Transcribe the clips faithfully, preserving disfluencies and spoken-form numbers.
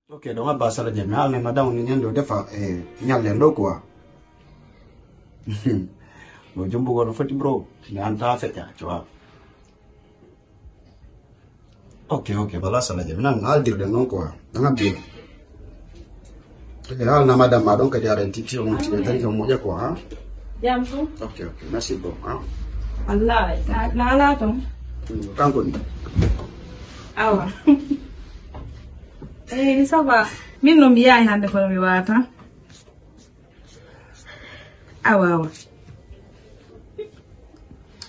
Ok, ɗon abba sala je mi haalna madame ni ñande o defa e ñallen ɗo quoi. Ɗo jombugo no foti bro, mi anta feƴƴa, tu vois. Ok, ok, bala sala je mi nan haldirde non quoi. Ɗon abbi. E haalna madame ma ɗon kadi aɗa titi on titi tan on moƴƴa quoi, ha. Jam tu. Ok, ok, merci beaucoup, ha. Wallahi, na na ala ton. Kanko ni. Awa. Eh, ça va. Min no mi yahi hande kono mi wata. Awa, awa.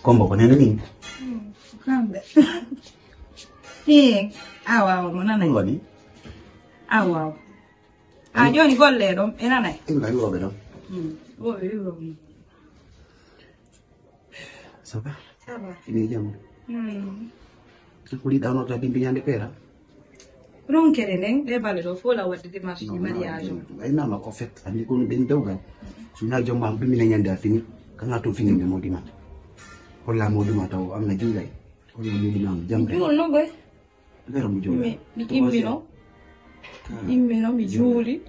Kombo ko nene min. Kambe. Eh, awa, awa, mo nanay. Wani. Awa, awa. A joni golle ɗon e nanay. Imba iwoɓe ɗon. Woɓe iwoɓe. Ça va? Ça va. Ine jam. Hmm. Ko ɗi ɗano ta bimbi ñande pera. Ronkere nden ɗe bale ɗo fola wadde démarche de mariage o. Ay mama ko fet andi ko ɓen dewgal. Suna jomma am ɗum ina ñande a fini. Kana to fini nde modima. Holla modima taw am na juulay. Holla modima am jamre. Ɗum non goy. Gara mo jola. Mi immino. Immino mi juuli.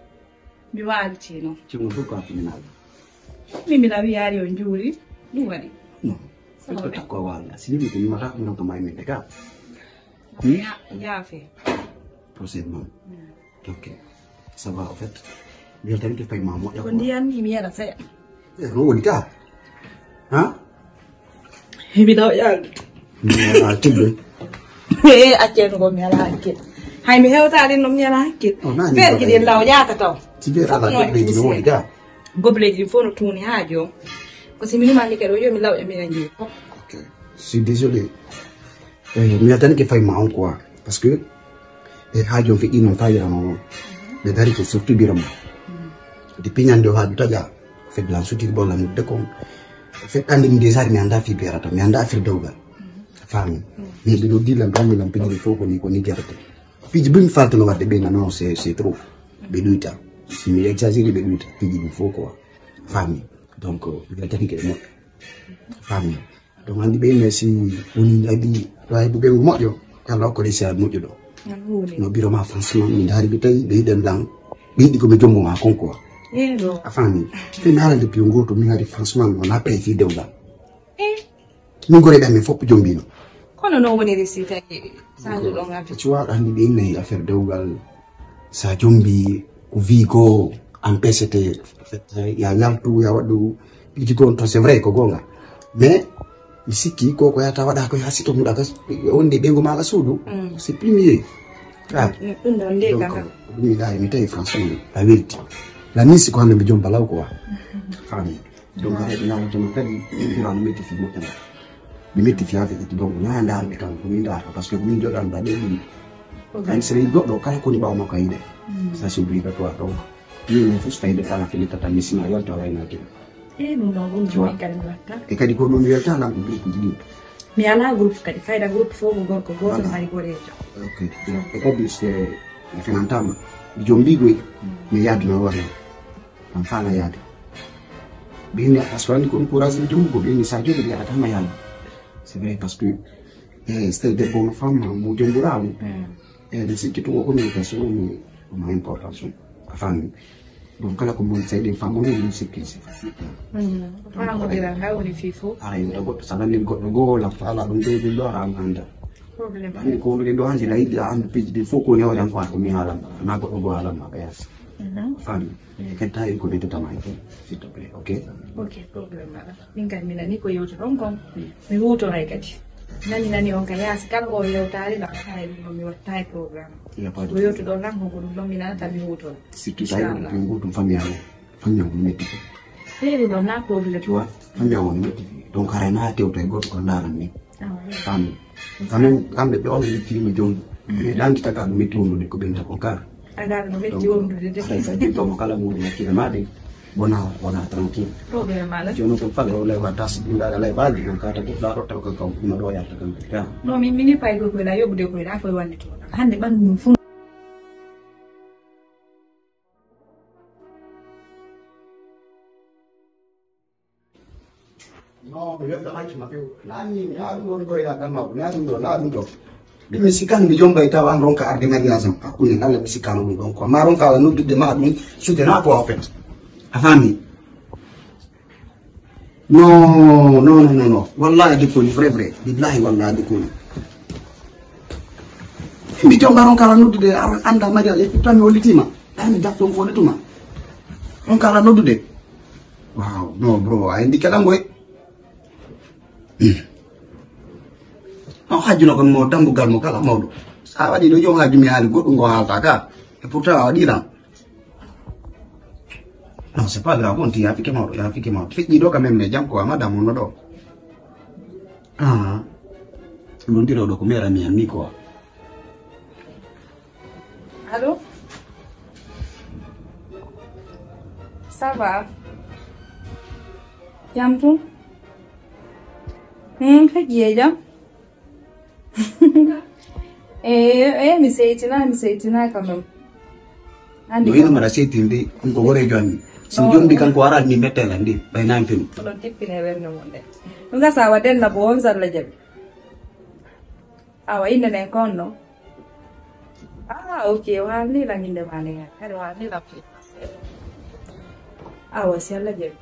Mi waaliti non. Cimo pourquoi fininaɗo? Mi mila wiyaari on juuli. Ɗum waɗi. Non. Ko takko wala. Si mi ko mata ko non ko may mi de ka. Yaafe. Procès non. Ok. Ça va en fait. Bien tan ke fay ma mo. Ko ndiyan mi yara seya. E no woni ka? Ha? Heɓi daw yaade. Mi yara tilde. E accen ko mi ala hakkil. Hay mi hewtaade no mi ala hakkil. Feerji ɗin law yaata taw. Si be ala no goble ji no woni ga. Goble ji fof no tuuni haa joom. Ko si mi numani kadi o yo mi law e mi anji. Ok. Je suis désolé. Eh, mi yaltanike fay ma on quoi. Parce que e haa joom feƴƴi noon fayirano noon. Ɓe dari ko surtout biro ma. Depuis ñande o haaju taƴa. Fedde lan suti bolla mudde kon. Fedde ande mi déjà mi anda fi berata mi anda affaire dewgal. Fami. Mi ɓe noddi lan tan mi lan piji fof ko ni ko ni jarate. Piji bim faltano wadde ɓe nano c'est c'est trop. Ɓe ɗuyta. Si mi exagéré ɓe ɗuyta piji ɗum fof quoi. Fami. Donc mi weltanike e moƴƴo. Fami. Donc andi ɓe mais si woni adi wawi buɓe moƴƴo. Yalla okko leysi moƴƴo ɗo. No biro ma franchement mi ndaari ɓe tawi ɓe yiɗen lan ɓe yiɗi komi jombo ma kon quoi. A faami. Ɓe ndaara nde piyo goto min hari franchement wona prêt fi dewgal. Min gore ɗam min fof jombino. Kono noon woni résultat ji sanduɗon affaire. Tu vois andi ɓe innayi affaire dewgal. Sa jombi ko vi ko empêchete ya yaltu ya waɗu piiji goon to c'est vrai ko goonga. Mais mi sikki ko ko yata waɗa ko ya sito muɗa ka wonde ɓeygu ma ka suudu. C'est premier. Ɗum ɗon ndeka kam. Ɗum mi ɗaari mi tawi franchement a welti. La misi ko hande mi jomba law quoi. Fami. Donc haɗa ɓe ñaama tuma kadi ɓura no metti fi moƴƴa. Mi metti fi ha feƴƴiti donc na ndaarɓe kam ko min ndaarta parce que ko min joɗanɗa ɓe ɗum. Kan sere goɗɗo kala koni ɓawa makko a yiɗe. Ça c'est obligatoire donc. Min fof so tawi de kala fini tata mi sima yalta wayna kina. E ɗum ɗon ɗum jomi kadi mi watta. E kadi ko ɗum welta lan ko groupe ji ɗi. Mi ala groupe kadi fayda groupe fof ko gorko goto mari gorejo. Ok. E kadi so mi finantama mi jombigoy mi yadduna wona. An fala yaade. Ɓe inni parce que anndi ko ɗum courage mi jombugo ɓe inni sa jogi ɓe aɗa tama yaade. C'est vrai parce que eh, c'est debbo no famma mo jomburawo. Eh, mi sikki to ko communication mo ma importance a fammi. Donc kala ko mon seyɗen famma no ɗum sikki c'est facile. Famodiral ha woni fii fof. Ara yimɓe goɗɗo sa nanni goɗɗo goo wala fala ɗum ɗo ɗum ɗo ara an annda. Problème. Anndi ko ɗum ɗo anndi la yiɗi a anndu piiji ɗi fof ko newre an ko an ko mi haalama na goɗɗo goo haalama ka yasi. Fammi. Kadi tawi ko ɓeydotama e fof s'il te plaît. Ok. Ok, problème ala. Min kadi mi nani ko yewtuɗon kon. Mi huutoray kadi. Nani nani on ka yaasi kala ko yewtaali la kala ɗum ɗon mi watta e programme. Ko yewtuɗon lan ko ɗum ɗon mi nanata mi huutora. Surtout tawi ko ɗum gotum famille awo. Famille awo metti ko. Heewi ɗon na problème. Tu vois, famille awo metti. Donc haray na tewta e goto ko ndaran ni. Famille. Quand même, kamɓe ɓe on yettiima joom. Ɓe ɗantita ka ɗum metti wondude ko ɓen tako kar. Agar no metti wondude de. Hay sa jittomo kala muɗum hakkille ma de. Wona wona tranquille. Problème ala. Jono ko fale o lewa tas ɗum ɗaɗa lay baji ɗum kata ko ɗaɗo taw ko kam ɗum ɗo yarta kam ka. No mi mini pay ko ko la yobude ko la ko wandi to. Hande ɓandu mum fu. No, mi weltanaki ma few. Naa ni, mi haa ɗum ɗon koyɗa ɗan mawɗo, naa ɗum ɗo, naa ɗum ɗo. Nde mi sikkan mi jombay tawa an ronka arde mariage am. Hakkunde Allah mi sikkano ɗum ɗon quoi. Ma ronka ala noddude ma ɗum sudena quoi en fait. A faami? Non, non, non, non, non. Wallahi a jokkoni, vrai, vrai. Billahi wallahi a jokkoni. Mi jomba ronka ala noddude ar-, anda mariage et pourtant mi hollitima. Dani dak ɗon fo tuma. Ronka ala noddude. Wow, no bro, a indi kala ngoy. No hajjuno kon mo dambugal mo kala mawɗo. Sa waɗi ɗo jom hajju mi haali goɗɗum ngo haalta ka. Et pourtant a waɗi lan. Non, c'est pas grave, on dit, il y a Fiki Mawɗo, il y a Fiki Mawɗo. Feƴƴi ɗo quand même, mais jam quoi, madame, on ɗo. Ah. Ɗum ɗiro ɗo ko mera mi ami quoi. Allô? Ça va? Jam tun? Hmm, feƴƴi e jam? Eh, eh, mi seytina, mi seytina quand même. Andi no ino kam. Mara seytinde, on ko wore jonni. Si jombi kanko ara mi mettela ndi, ɓay nan fim. Oɗon tippine ɓernde mon de. Ɗum gasa wa denna bo on salla jaɓi. Awa, innde nden ko honno? Ah, ok, o haalni lan innde ma nde. Kadi o haalni lan fi. Awa, si Allah jaɓi.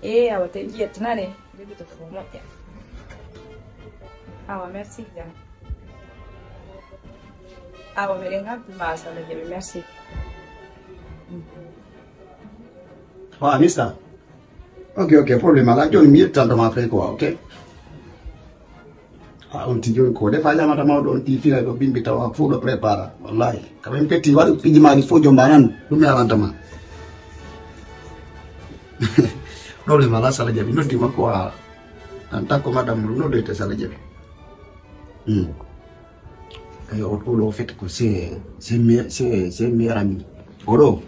Eh, awa, te ƴiyat nane, jogi to fof moƴƴa. Awa, merci jam. Awa, meɗen habbi ma, so Allah jaɓi, merci. Wa, Mister. Ok, ok, problème ala. Joni mi yettanto ma frère quoi, ok? Ah, on ti joni ko defa ñamata mawɗo on ti fina ɗo bimbi tawa fof ɗo prépara. Wallahi. Quand même petit waɗu piji mari fof jomba nan. Ɗum mi alanta ma. Problème ala sala jaɓi noddi makko a. En tant que madame no noddoyte sala jaɓi. Hmm. Ayo, o ɗo fet ko c'est c'est me c'est c'est meilleur ami. O ɗo.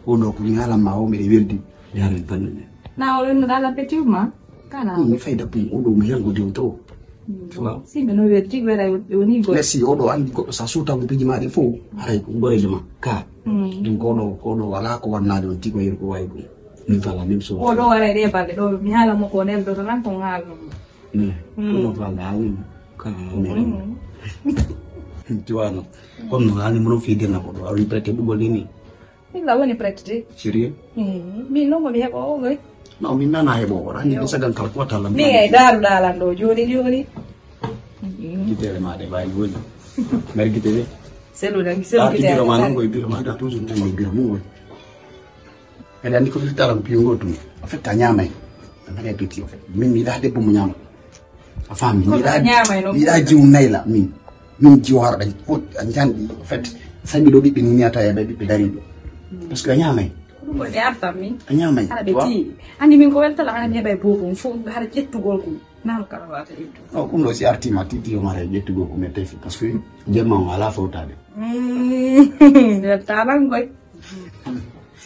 O ɗo ko mi halan ma o miɗo weldi. Yaren panne. Na o ɗon dala petit ma. Kana. Mi fayda pum o ɗo mi yango diw to. Waaw. Si ɓe no weldi ɓe ray ɓe woni go. Merci o ɗo andi goɗɗo sa suuta mo piji ma ɗi fof. Haray ko goyde ma. Ka. Ɗum ko ɗo ko ɗo wala ko wannade on tigo yer ko wayi ɗum. Min fala min so. O ɗo waray ɗe balɗe ɗo mi haala mo ko neldo to lan ko ngalo. Ne. Ko no fala awin. Ka. Tuwano. Comme no ani mo fi dena ko ɗo awi prete ɓugol ni. Min la woni prête de. Sérieux? Eh, min non ko mi heɓo o goy. Non, min nana heɓo o. Rani bisa gan kal kota lam. Ni ay daru dalan ɗo joni joni. Gitere ma de bayi woni. Mer gitere. Selu da selu. Ah, gitere ma non ko biro ma da toujours tan biro mu woni. Kadi andi ko talam piyo ngo tum. En fait, a ñamay. A mare petit en fait. Min mi da debbo mo ñama. A faami, mi yiɗa, mi yiɗa jiwu nayla, min. Min jiwo harɗa, ko a janɗi, en fait, sabi ɗo ɓiɓɓe ni niyata e ɓe ɓiɓɓe dariɓe. Parce que a ñamay. Ko ɗum woni ɓe artan min. A ñamay. Hara ɓe tii. Andi min ko weltala hara mi heɓa e bokum fof hara ƴettugol kum. Nano kala wata ƴettu. O ɗum ɗo si artima titi o mara e ƴettugol kum e tefi. Parce que jemma o ala fawtade. Weltalan koy.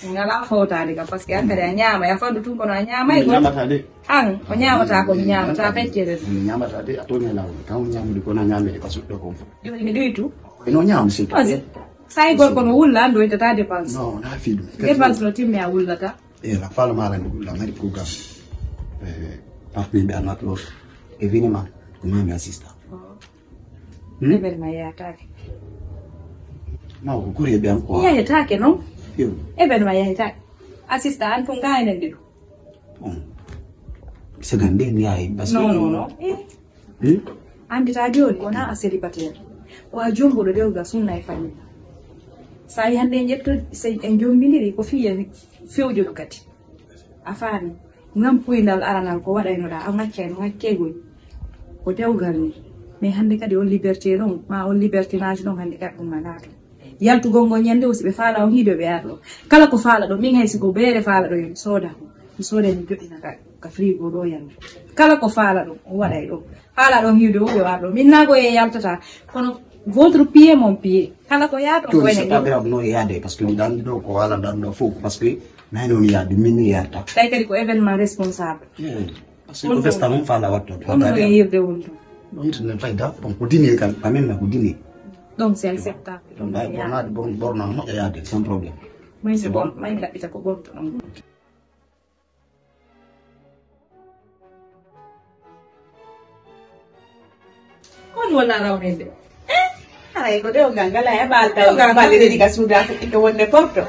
Ngala fawtaade kam, parce que an kadi a ñaamay, a fawde tun kono a ñaamay. Mi ñaamata de. An, o ñaamata ko mi ñaamata feccere. Mi ñaamata de, a tooñay laawol. Kan o ñaamudi kono a ñaamede ka suɗɗo kon fof. Jooni mi ɗoytu. Eno ñaama surtout. Parce que saay gorko no wulla, an ɗoytata dépense. Non, na fi ɗum. Dépense no timmi a wullata. E la fala mara ni wulla mari programme. Eh, parfum ɓe anat ɗo. Événement, ko mami assista. Hmm? Événement yataake. Ma ko kuri e ɓen quoi. Yahetaake non. Yo. Événement yahetaake. Assista an tun gaynen ɗiɗo. Bon. Segan nde mi yahi parce que non non non. Eh. Hmm? Andita joni wona a célibataire. Ko a jombuɗo dewgal sunna e fanina. Sa yi hande en ƴetto en jombidiri ko fiye fewjoɗo kadi. A faami? Ngam puynal aranal ko waɗaynoɗaa, a ngaccayno ngacceygol ko dewgal ni. Mais hannde kadi on liberté ɗon, ma on libertinage ɗon hannde kadi ɗum alaa ton. Yaltugol ngol ñannde aussi ɓe faala on hiido ɓe arɗo. Kala ko faala ɗon, min hay si ko beere faala ɗon, mi sooda ko. Mi sooda mi joɗɗina ka, ka frigo ɗo yalla. Kala ko faala ɗon, o waɗay ɗon. Faala ɗon hiido o ɓe arɗo. Min nago e yaltata, kono votre pied mon pied. Kala ko yaato ko wene. Joni c'est pas grave no e yaade parce que mi ɗan ɗo ko waala ɗan ɗo fof parce que Nani woni yaade min mi yarta. Tawi kadi ko événement responsable. Parce que ko festa mum fala watto. Kono no yirde wonto. Ɗum to ne fayda. Bon, ko dine kan, quand même ko dine. Donc c'est acceptable. Donc ay bornade bon borna moƴƴa yaade sans problème. May c'est bon, may laɓɓita ko ɓorto ɗon. Wona rawnede. Haray ko dewgal ngal a heɓaali taw balɗe ɗiɗi ka suuda ko ɓiɗɗo wonde porto.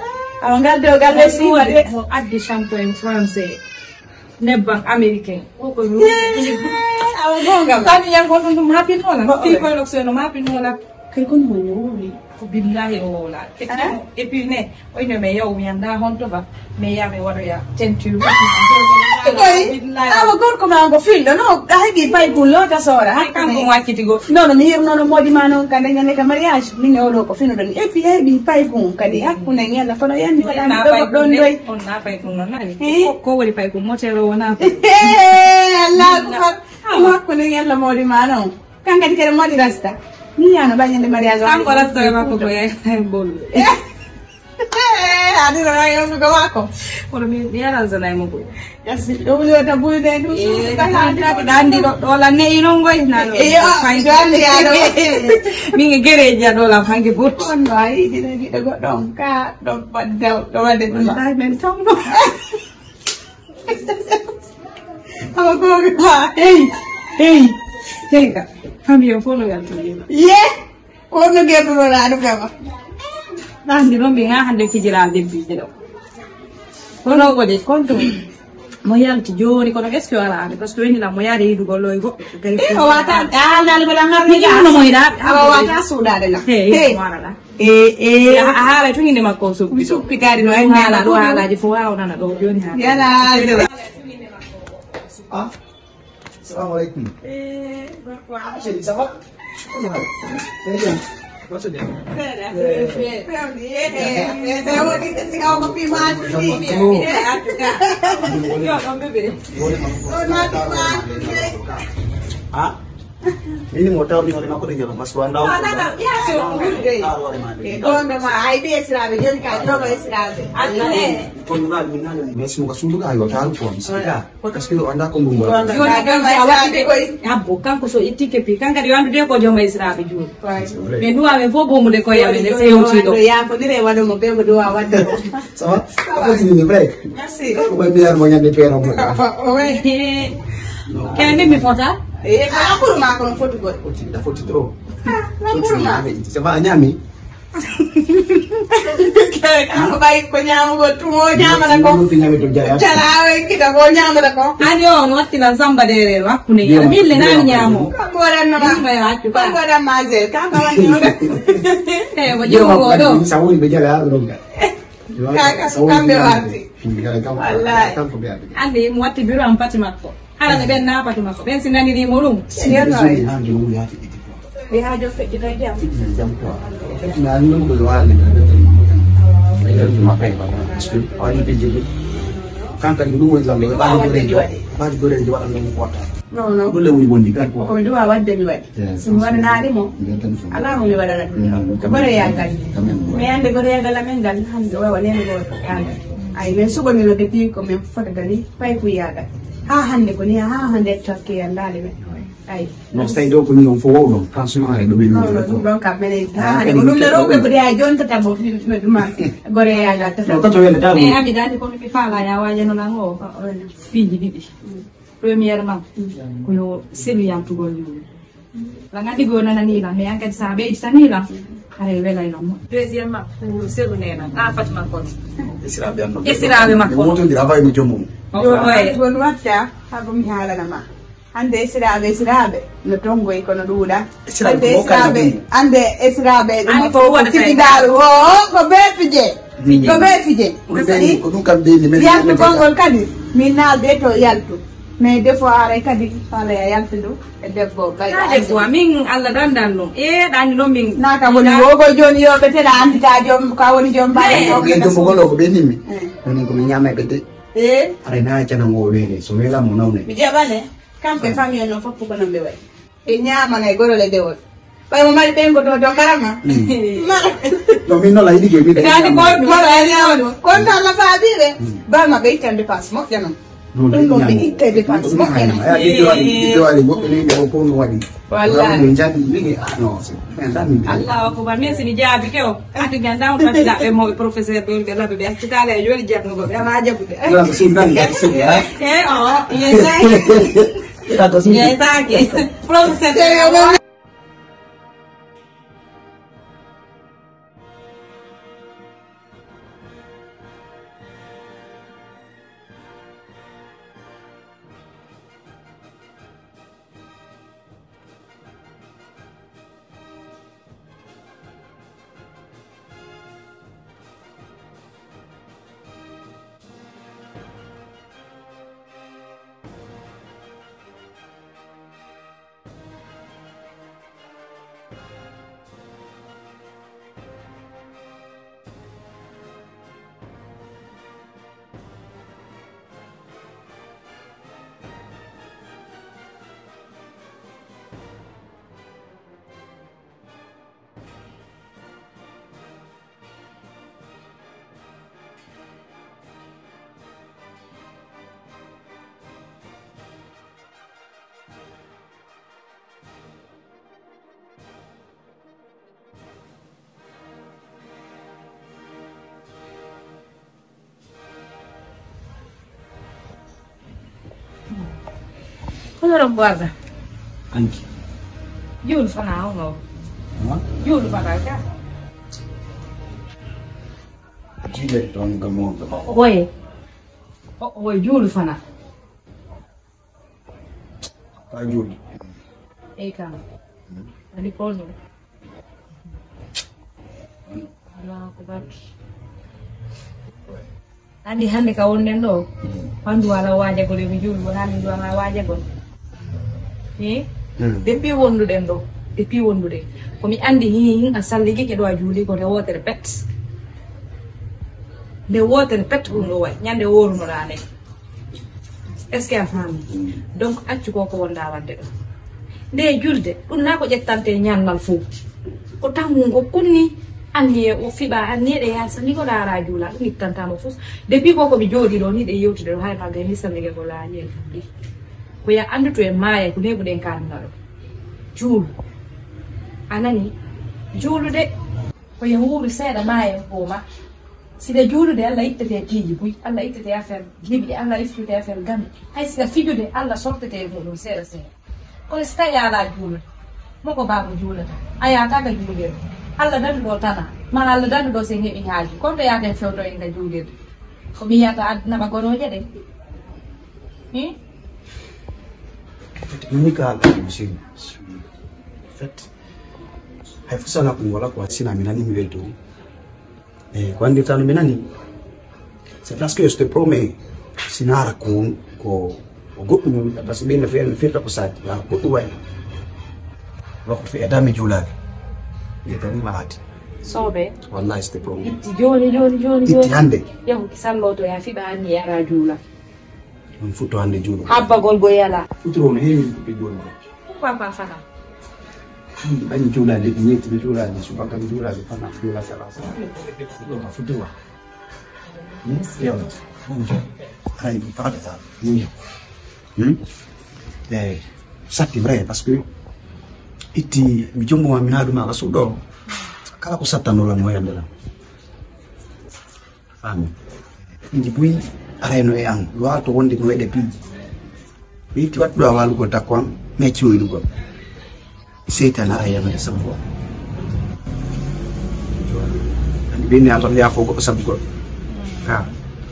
Awa ngal dewgal le suude. Mo addi shampoing français. Nebbam américain. Koko. Awa gonga ma. Tani yan ko ɗum ɗum happy nola. Fi ko lo seno happy nola. Kay kon mo ñowi. Ko billahi o wowla. Et puis ne, o ino me yaw mi anda honto ba. Mi yaha mi waɗoya teinture. Koy, awa gorko ma ngo fillo no, a heɓi paykun loota soora. Hay kanko mo acciti go. Non, non, mi yirnono moodi ma noon ka dañande ka mariage. Min e oɗo ko fino ɗon. Et puis a heɓi paykun kadi hakkunde en yalla kono yandi waɗani ɗo goɗɗo on doy. On na paykun noon nani. Ko woni paykun motero wona. Allahu akbar. Ko hakkunde en yalla moodi ma noon. Kan kadi kere moodi rasta. Mi yano bañande mariage. Kanko rasta e makko ko yaay bolu. Aduna na yondu ko mako. Kono mi mi aranzana e mo ko. Yasi do yo ta bulu de du. Ko dandi do do la ne ino ngoy na. Iyo. Dandi ya do. Min gere ja do la fangi but. On no ay dina di do godon ka do badda do wade dum. Ay men tombo. Ama ko ma. Hey. Hey. Hey ka. Famille fono ya to. Ye. Kono geɗuɗo ɗa ɗum kama. Ɗandi noon mbi ha hande fijira debbiije ɗo. Kono waɗi konto mo yalti jooni kono est ce que wala ande parce que woni la mo yaade yiɗugol loy goɗɗo. E o wata a haaldaali mbaɗa ngar mi jaa no mo yiɗa. Awa wata suuɗaade la. Hey wala la. E e a haala tun inde makko o suppi suppi kadi no en haala ɗo haalaaji fof wawa nana ɗo jooni ha. Yala. Salam alaikum. Eh, bonsoir. Chérie, ça va? Très bien. Bonsoir. Ah? Ini mo tawmi hoore makko de jaba parce que wanda. Ɗon ɗo ma ay ɓe esiraɓe joni ka ɗoɗo esiraɓe. Kono ngal min nani mais mo ka sunduga yo taru ko mi sika. Parce que o anndaa ko ngu ngol. Jooni kam so a waɗi de koy. Abbo, kanko so itti kepi, kan kadi yo anndu de ko jooma Israaɓe juul. Ɓe duwa ɓe fof bomude koye amen, e fewtiiɗo. Yaafodire waɗo mo ɓe mo duwa waɗde ko. Ça va? A fotini ni vrai. Merci. Ko ɓe mbiyar mo ñande peero mo. Kene min mi fota? E ko akuru ma kono fotugol. Foti da foti trop. Ah, akuru ma. Ça va, a ñaami? Kanko ɓay ko ñaamugol tun o ñaamata ko. Jala o ekkita ko o ñaamata ko. Ani o on wattinan samba derero hakkunde yara mille nani ñaamo. Kanko waɗanno ma. Kanko waɗan ma zel kanko waɗanno. E mo jogo o ɗo. Sa woni ɓe jala ronga. Kaka kamɓe warti. Wallahi. Andi mo watti bureau am pati makko. Hara ne ɓen naapatu makko ɓen si nanirimo ɗum. Ɓe ha jom feƴƴitoyde am. Feƴƴinani ɗum ko waali. Ɓe ɗon ma fay ba parce que wani ɓe jigi. Kanka ɗum woni lamɓe ɓaji goreji waɗi ɓaji goreji waɗan ɗum wota. Non non. Ɗum le woni wondi kan ko. Ko mi duwa wadde mi waɗi. So mi waɗanaali mo. Alaa mo mi waɗana ɗum. Ko goreyagal. Mi annde goreyagal amen ngal hannde wawa nene goto yagal. Ay min suɓa mi nodde piiko min fota dani. Pay ko yagal. Ha hannde ko ni ha hannde tokke yandaali men. Ay. No stay ɗo ko ni on fo wawɗon franchement ay ɗo ɓe ɗum ɗon kam menen ha hannde ko ɗum ne rewɓe ko de ay jontata mo fi ɗuma. Goreyagal tata. No tato wele tago. E ami dande kono mi faala ya waje no nango. Piiji ɗiɗi. Premièrement ko yo selu yaltugol yumma. Aɗa anndi goo nananii lan mais an kadi so a ɓeyditanii lan haray welay lan mo. Deuxièmement ko yo selu nee lan an fati makko. Esiraaɓe an no esiraaɓe makko wotondira fay mo jommum. Won watta hako mi haalana ma hannde esiraaɓe esiraaɓe no tonngoy kono ɗuuɗa. Hannde esiraaɓe hannde esiraaɓe ɗum fof ko sikidaalu o ko bee fije. Ko bee fije. Ko ɗum kam ɓeyni men yaltu konngol kadi min naalde to yaltu. Mais des fois aray kadi fala ya yaltudu e debbo bay. Des fois min Allah dandan ɗum e ɗani noon min naka woni wogo joni yo ɓe teɗa andita joom ka woni joom mbaɗa joom mbugol o ko ɓe nimmi. Woni ko mi ñaama ɓe de. E aray na cana ngo weele so weela mo nawne mi jaɓane. Kamɓe famille no fof ko non ɓe wayi. Ɓe ñaamana e gorole dewol. Ɓay mo mari ɓen ko to dongarama. No min nola yiɗi ke mi. Dani ko ɗum wala e ñaamo. Kono to Allah faabiɓe bama ɓe ittande passe moƴƴa non. Ɗum ɗum ɓe ittande passe moƴƴa non. Aya ɓiɗɗo waɗi ɓiɗɗo waɗi woɓɓe ni ɓe o fof no waɗi. Wallahi min jaabi min ah non. Allahu akbar min simi jaabi ke o. Ati ganda on tati daɓɓe mo professeur ɓe ɓe laɓe ɓe accitale e joni jabnugo ɓe ama jabude. Ɗum ko sundan ngal sigi ha. E o yesay. Yetake professeur. Hono mbaɗɗa? Anki. Juul fana hono? Ha? Juul fana ka? Jiiɗe toon gam on ɗo. Oye. O, oye juul fana. Ka juul. Ey kam. Ani kono. Allahu akbar. Andi hannde ka wonɗen ɗo, hanndu ala waajagol, e mi juulu, wona hannde ndu ala waajagol. Hi? Depuis wonduɗen ɗo, depuis wonduɗen. Ko mi andi hi, hin a salligi ke ɗo a juuli ko nde wootere pet. Nde wootere pet ɗum ɗo wayi, ñande woorunoɗaa nde. Est-ce que a faami? Donc, accu ko ko wonɗaa waɗde ɗo. Nde julde, ɗum na ko ƴettante ñannal fof. Ko tan ngu ngo kunni, anniye o fiɓa, anniye ɗe yaasa, ni ko ɗaara juula, ɗum ittantama fof. Depuis ko ko mi jooɗi ɗo, ni ɗe yewtude ɗo, hay ma gay, mi salligi ko laaƴi en kam ɗi. Ko ya anndu to en maaya, ko neeɓuɗen kaanuna ɗo. Juulu. A nani? Juulude. Ko ya wuuru seeɗa maaya en ko ma. Siɗa juulude, Allah ittete piiji buy, Allah ittete affaire liɓi, Allah ittete affaire gami. Hay siɗa fijude, Allah sortete e muɗum seeɗa seeɗa. Kono si tawi a alaa juulude, mo ko baaba juulata, a yaata ka juulirde. Allah danduɗo tana, ma Allah danduɗo sen heɓi haaju. Kono to yaaten fewndo en ka juulirde. Ko mi yiyata aduna ba gonooje ɗen. Hmm? Fati, min ka alaa mo sirri. Fati. Hay fof sala ko wala ko sina mi nani mi welto. Eh, ko andirta no mi nani. C'est parce que je te promets, sina ara ko, ko, ko goɗɗum, parce que ɓe no feere, no firta ko sati, la goɗɗum wayi. Waktu fe edami juulade. Edami maati. Sobe. Wallahi, je te promets. Itti joni, joni, joni, itti joni. Hande. Yahu ki salloto ya fiɓa anni yara juula. On futto hande juulo. Habbagol go yala. Futuro no heewi ko ɓe juulata. Pourquoi pas fana? Hande ɓañ juulade, mi yetti mi juulade, subaka mi juulade, fana juula sala sala. Ɗo ma futuro. Hmm? Yo. Hay mi faada ta. Hmm? Eh, satti vrai, parce que itti mi jombo ma mi naadu ma ka suuɗo. Kala ko sattanno lan mo yande lan. Faami. Ndi buy arayno e an, waato wonde no waɗe piiji. Mi itti waɗɗo a waalugol takko an, mi acci woynugol. Seytaane ara yamere sabu goɗɗo. Ani ɓe ni an tan yaafo goɗɗo sabu goɗɗo. Ha.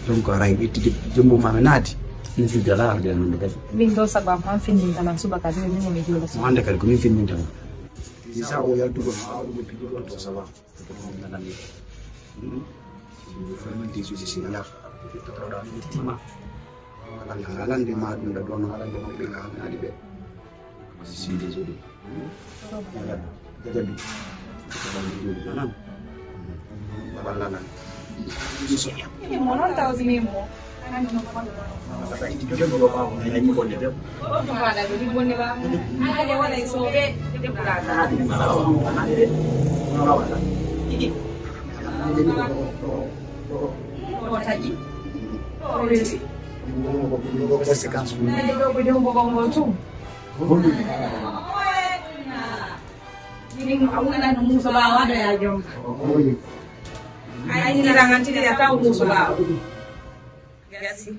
Donc aray itti jombo ma mi naati. Min fidda la arde non de. Min do sabu am han findinta lan subaka be min mo mi joola. Mo hande kadi ko min findinta lan. Isa o yaltugol ma awɗo pijuɗo to sawa. Alande ma ɗum ɗo ɗon, alande maɓɓe nga haalani ɓe. Je suis désolé. Jabi. Jabi. Nanam. Walla nan. Mo noon tawsini mo. Ko taƴi. Ko welti. Conséquence mum. Ɗo ko jombo gonngol tum. Min a wulana no Muusa Ba wada ya jom. Ay ni ranganti ya taw Muusa Ba. Merci.